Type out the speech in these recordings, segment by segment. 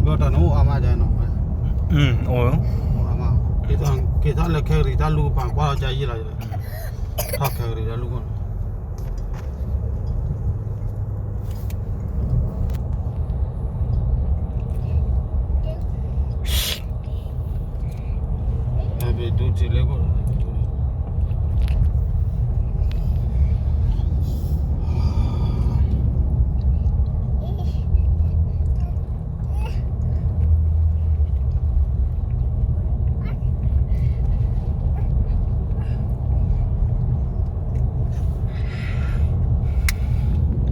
ဘၣ်တၢ်နအိၣ်အါမးဒ်နီၤ, အိၣ်, က့ၤထီၣ်လၢ Calgary တၢ်လူၢ်ပာ်ကွၢ်လီၤကယံာ်လီၤ, ထီၣ် Calgary တၢ်လူၢ်ခိၣ်န့ၣ်,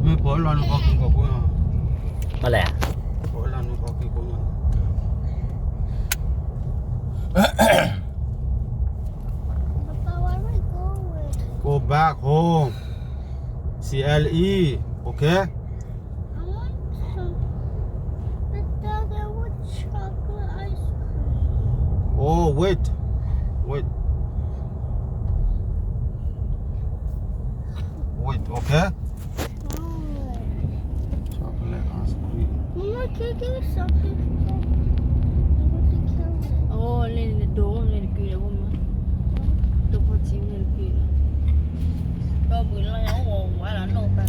မ့ၢ်ပှၤလီၤနုာ်ခီက့ၤကိးကိးနီၤ, ဘၣ်လဲၣ်, ပှၤလီၤနုာ်ခီက့ၤကိးနီၤ, Go back home, C L E, okay? I want some, but Dad, I want chocolate ice cream. Oh, wait. Wait. Wait, okay? Chocolate ice cream. Mama, can you give me something? I'm going to kill it. Oh, လၢနဒိၣ် လၢနကုၢ်လၢမး, ဒိၣ်ဖီၣ်ထံလၢနကုၢ်လၢ, ဒီပုၢ်လၢညါအိၣ်ဝဲလီၤနီၢ်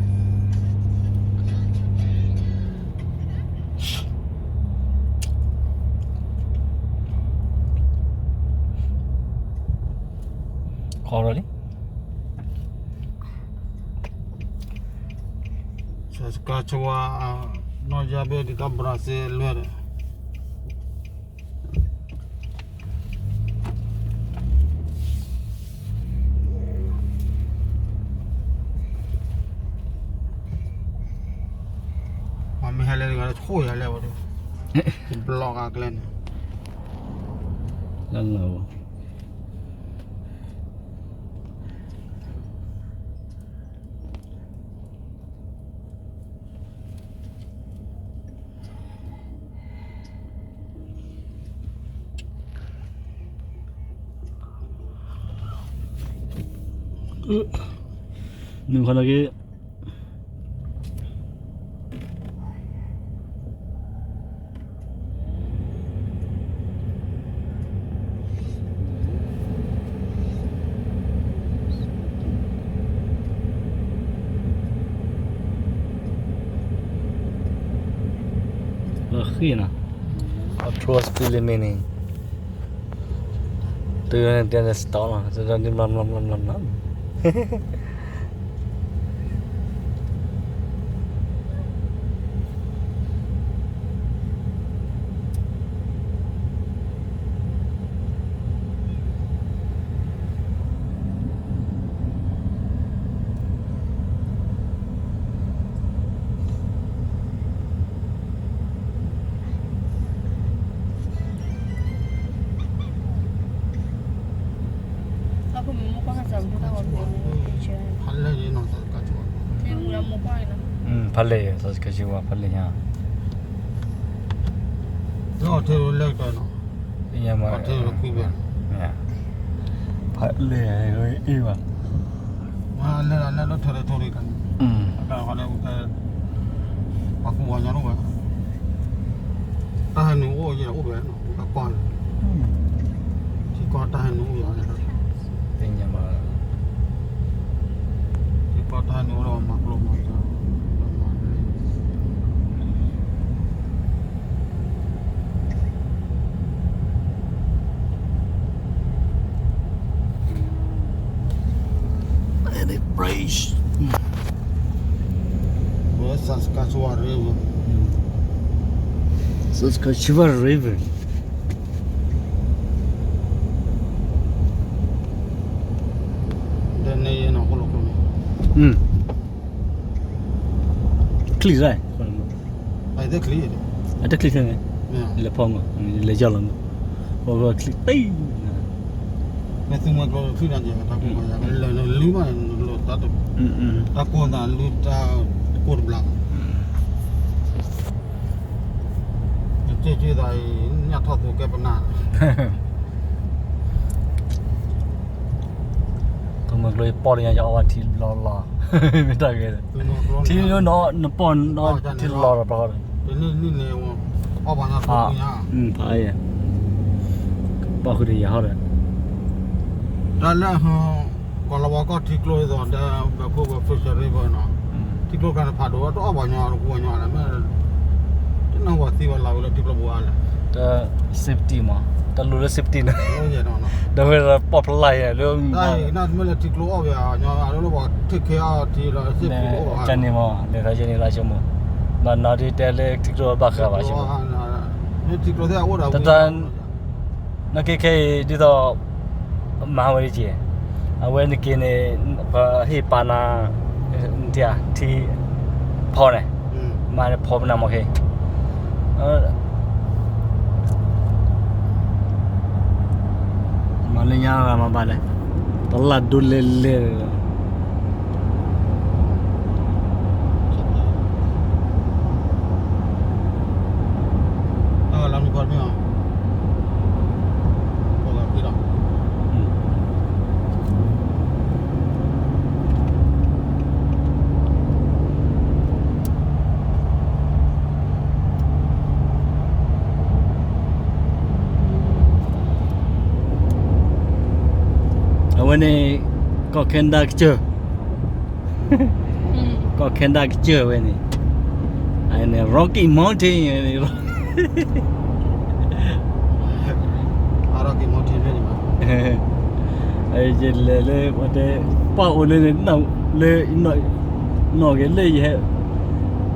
သး ခီလီၤလံ, Saskatchewan, နီၢ်ယါဘ့ၣ်ဒ်သိး Brazil လွဲၢ်ဒီး ပှၤမ့ၢ်ဟဲလၢတဂၤလၢဆိၣ်ယၤလဲၣ်ဝဲဒီး, တဘျီဂၤကျဲန့ၣ် လၢလၢ နုာ်ခီလၢက့ၤ လၢဃံနီၤ, အ tourist feeling မ့ၢ်န့ၣ်, တုၤန့ၣ်တဲလၢ stop လီၤ, တဒၣ်န့ၣ် မျၢ်မျၢ်မျၢ်မျၢ်မျၢ် ဖးလဲၢ်, ဖးလဲၢ်ယဲ Saskatchewan ဖးလဲၢ်ညါ, လၢအီၤထဲလဲၣ်ကတၢၢ်နီၤ, ဖးလဲၢ်အ့ၣ်ဘၣ်, လဲၤလၢလၢထၢလၢထီၣ်ရံၣ်ကန့ၣ်, အတၢ်ဃီလၢ ပှၤကူပှၤညီန့ၣ်ဝဲ, တၢ်ဟဲနုာ်အိၣ်ယဲၢ်အိၣ်ဘဲနီၤ, တၢ်ကွၢ်န့ၣ်, ထံကီၢ်တၢ်ဟဲနုာ်အိၣ်ယဲၢ်, သ့ၣ်ညါဘၣ်, ထံကီၢ်တၢ်ဟဲနုာ်အိၣ်ဒီးမၤကျိမၤကျိ, And it prays. Saskatchewan River. Saskatchewan River. ဒီးန့ၣ်နီၤ ကလိာ်ကျိန့ၣ်, ချံၣ်, အတချံၣ်န့ၣ်, လဲၤဖီမး, လဲၤယီၢ်လီၤမး, အချံၣ်တံၢ်, မ့ၢ်သုမွဲကျိချံၣ်တၢ်ကဲ, တၢ်ကိၢ်မးယၤ ကလၢာ်နလုၢ်မးန့ၣ် နလိၣ်တၢ်, တၢ်ကိၢ်သးလုၢ်တၢ်ကိၢ်တဘျီ, နစ့ၢ်ကီးသးအံၤ ညၣ်ထီၣ်သိကဲပနၢ် သုမွဲကျိပီၢ်လၢညါ ယအီၣ်ဘၣ်ထံဘျီလီၤ, မ့ၢ်တၢ်ဂ့ၤ, ထံလီၤနီၤ နပီၢ်နီၤ ထံလီၤဒီးပှၤဃီဒီး န့ၣ်န့ၣ် အီၣ်ပှၤညါ ဖးယဲၢ်, ပှၤဃုတယၤဟီဒီး တၢ်လၢ ကီၤလၤဝါကီၢ်ထံကျိအသိးဒီး ဘဲခိၣ်ဘဲ Fishery ဘၢနီၤ, ထံကျိကါန့ၣ်ဖးဒိၣ် တအီၣ်ပှၤညီ တကူပှၤညီလၢ တနၢ်ဟူပှၤသံပှၤလၢ်ဝဲလၢထံကျိပူၤအါလဲၣ်, တ safety မး, တလိၣ်လၢ safety န့ၣ်, ဒီးဝဲပီၣ်ဖျါယဲၢ်လၢ မ့ၢ်လၢထံကျိအီၣ်ဝဲညီလၢပှၤ take care အီၣ်ထံလီၤ safety န့ၣ် ကန့ၣ်မး လဲၤထီၣ်ယဲၢ်န့ၣ်လၢဆိကမိၣ်, ဘၣ်နီၤဒ်တဲလၢထံကျိဘၣ်ဃးဘၣ်ဆိကမိၣ်, တၢ် နက့ခဲအံၤဒ်သိး မၤဝဲဒ်က့ၤ, အဝဲနက့ၤန့ၣ် ပဟ့ၣ်ပာ်နၤ ထံ ဖီန့ၣ်, မၤန့ၣ်ဖီပနၢ်မီၢ်ခဲ, မၤလၢညါဂၤမၤဘၣ်လဲၣ်, တလၢ်ဒိလဲၤလဲၤ အဝဲန့ၣ် ကီၢ် Canada ကစၢၢ်, ကီၢ် Canada ကစၢၢ်ဝဲန့ၣ်, အန့ၣ် Rocky Mountain န့ၣ် Rocky Mountain န့ၣ် ယလဲၤလၢ ပှၤတဲ ပှၤအိၣ်လၢ လၢ နီၣ်ဂ့ၤလၢယဟဲ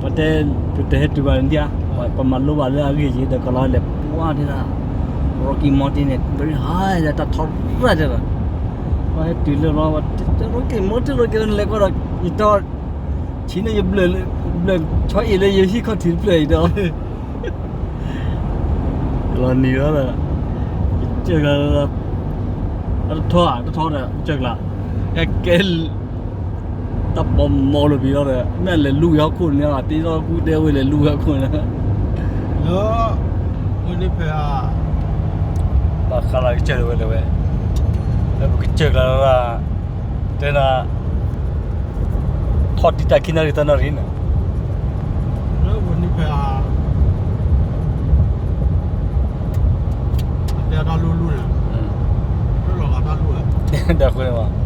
ပှၤတဲ ပတဟဲတုၤဘၣ်န့ၣ်ဒံး, ပမၤလိဘၣ်လၢအဂ့ၢ်ယံၤဒီး ကလီၤလဲၤပှၤတဲဒၣ် Rocky Mountain န့ၣ် very high ဒီးတၢ်ထီရၣ်တဲဒၣ်, ပှၤဟဲတုၤလၢလီၤ Rocky Mountain Rocky န့ၣ် လဲၤကွၢ်ဒီး ယတီ ဆံးန့ၣ်ယဘျၢၣ် ဘျၢၣ်ဆီအံၤလၢယဟံၣ်ခီၣ်ထံးတဖျၢၣ်အံၤဒီး လီၤနံၤလီၤဒီး ကစၢၢ်ကျါ တထီဧါ တထီဒီး ကစၢၢ်ကျါ ဟဲကဲ တၢ်ပိာ်မီလိာ်ပံၤလီၤဒီး မ့ၢ်လဲၤလူၤဝဲဟီၣ်ခိၣ်န့ၣ် တ့ထီၣ်ကူတဲဝဲလဲၤလူၤဝဲဟီၣ်ခိၣ်န့ၣ် လၢ ဝဲန့ၣ်ဖဲ ဘၣ်ဃးလၢကစၢၢ်လၢဝဲလၢဝဲ လၢပကစၢၢ်ကျါလၢ တဲနၤ ထီၣ်တံၢ်တၢ်ခံနၣ်ရံၣ်သၢနၣ်ရံၣ်န့ၣ် လၢပန့ၣ်ဖဲ အတဲတၢ်လူလူန့ၣ် လၢလီၤဂာ်တၢ်လူဝဲ တၢ်ဃုန့ၣ်ဘၣ်